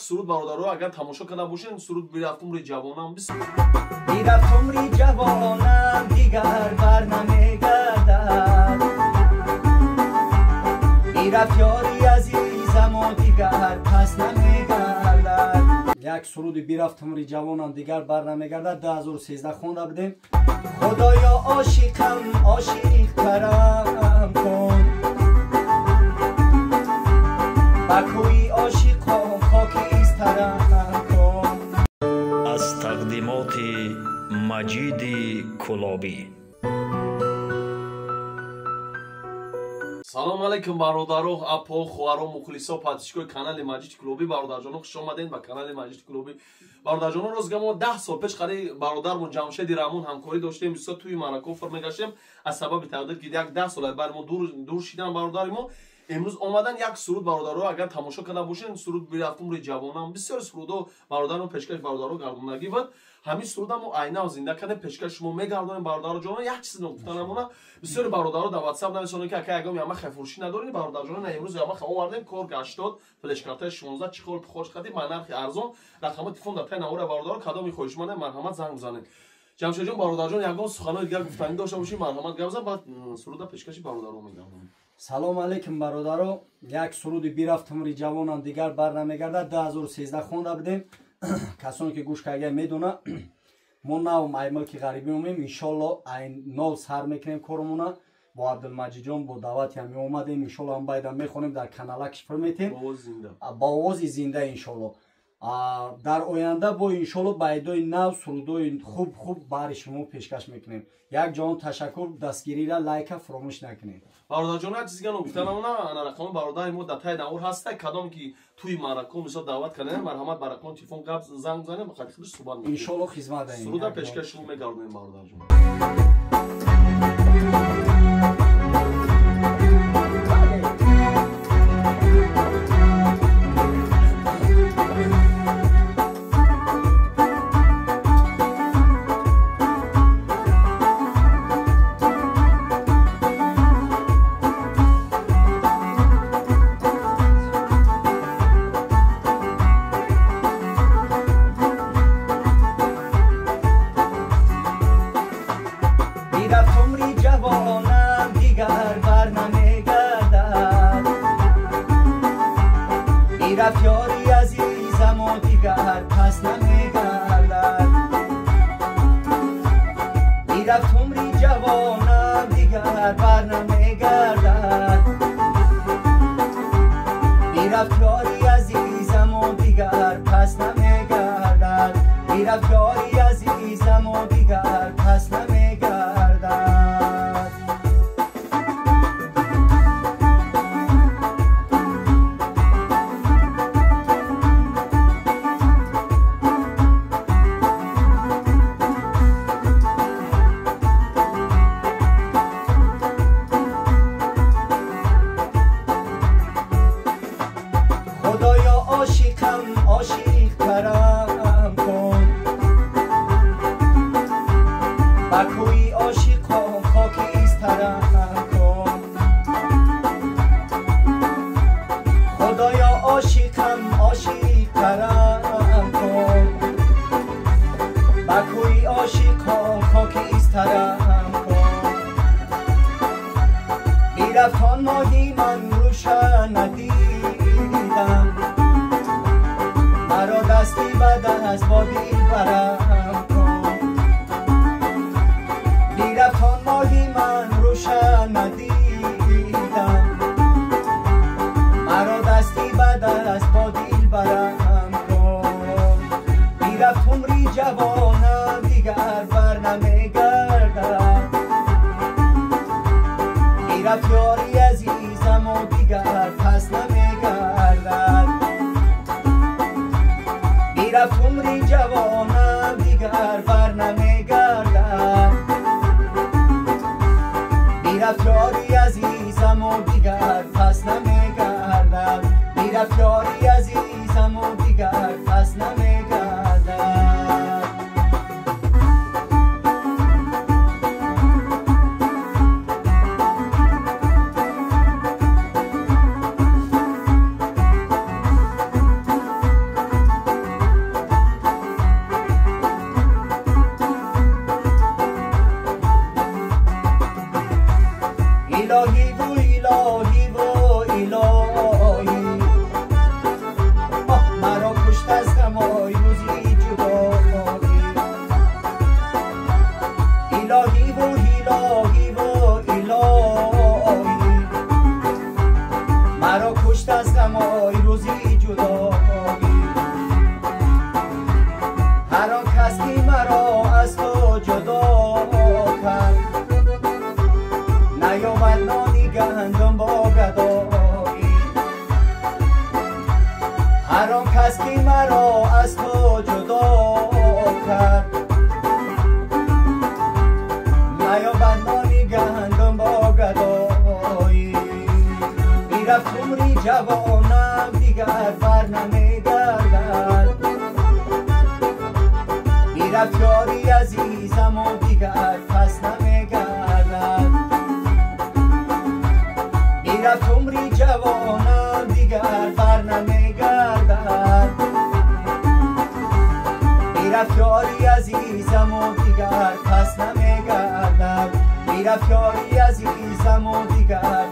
Суруд бародаро агар тамошо карда бошед, суруд бирафт умри ҷавонам. Бирафт умри ҷавонам, дигар бар намегардад. Бирафт ёри азизаму дигар пас намегардад. Як суруди бирафт умри ҷавонам дигар бар намегардад 2013 хонда будем. Худоё ошиқам, ошиқ карам кун, ба кӯи ошиқон хокистарам кун. Аз тақдимоти Маҷиди Кулобӣ. Салом алейкум бародаро, апо, хоҳаро, мухлисо, подписчикои канали Маҷиди Кулобӣ. Бародарҷоно, хуш омадед ба канали Маҷиди Кулобӣ. Бародарҷоно, рост гап, мо 10 сол пеш қари бародармон Ҷамшеди Раҳмон ҳамкорӣ доштем, бисёр тӯи маърака мегаштем. Аз сабаби тақдир ки як 10 сол бар мо дур шидан бародари мо, имрӯз омадан як суруд бародаро агар тамошо карда бошед, суруд бирафт умри ҷавонам. Бисёр сурудо бародарон пешкаш бародаро гардонагӣ буд. Ҳамин суруда мо айнав зинда кардем, пешкаш шумо мегардонем бародароҷоно. Як чиз ногуфта намона, бисёри бародаро дар WhatsApp нависонанд ки ака ягон ямаха фурӯшӣ надорем. Бародарҷоно, на имрӯз ямаха овардем, кор 80, флешкартаи 16, чихол пухош кардем ба нархи арзон. Рақами телефон дар таи навора бародаро, кадоми хоҳишмандем марҳамат занг бизанед. Ҷамшедҷон, бародарҷон, ягон суханои дигар гуфтанӣ дошта бошед, марҳамат гап зан, баъд суруда пешкаши бародаро мегардонем. Салом алейкум бародаро, як суруди бирафт умри ҷавонам дигар бар намегардад 2013 хонда будем. Касоне ки гӯш карда медона, мо нав маймулки ғарибӣ омем, иншолло ай нол сар мекунем коромона. Бо Абдулмаҷидҷон бо даъвати ҳам омадем, иншолло ҳам байда мехонем, дар каналакш пур метем бо овози зинда иншолло. Дар оянда бо иншолло байдои нав сурудои хуб хуб бари шумо пешкаш мекунем. Як ҷаҳон ташаккур, дастгирира лайка фуромӯш накунед. Бародарҷон, як чиз дига ногуфта намона, ана рақами бародари мо дар таи навор ҳаста, кадом ки тӯи маърака мисол даъват кардем, марҳамат ба рақами телефон гап занг бизанем, ба хати худаш суҳбат мекунем. Иншолло хизмат даем. Суруда пешкаш шумо мегардонем бародарҷон. Бирафт умри ҷавонам дигар бар намегардад. Бирафт ёри азизаму дигар пас намегардад. Бирафт умри ҷавонам дигар бар намегардад. Бирафт ёри азизаму дигар пас намегардад. Бирафт ёри азизаму дигар пас намегардад. Худоё ошиқам, ошиқ карам кун, ба кӯи ошиқон хокистарам кун. Худоё ошиқам, ошиқ карам кун, ба кӯи ошиқон хокистарам кун. Бирафт он моҳи ман рӯшан надидам, маро дасти ба даст бо дилбарам кун. Бирафт он моҳи ман рӯшан надидам, маро дасти ба даст бо дилбарам кун. Бирафт умри ҷавонам дигар бар намегардад. Бирафт ёри азизаму дигар пас намегардад. Бирафт умри ҷавонам дигар бар намегардад. Бирафт ёри азизаму дигар пас намегардад. Бирафт ёри азизаму дигар пас намегардад. маро аз ту ҷудо кард. Наёбад нони гандум бо гадоӣ. Бирафт умри ҷавонам, дигар бар намегардад. Бирафт ёри азизаму дигар пас намегардад. Бирафт умри ҷавонам, дигар бар намегардад. Бирафт ёри азизаму дигар пас намегардад. Бирафт ёри азизаму дигар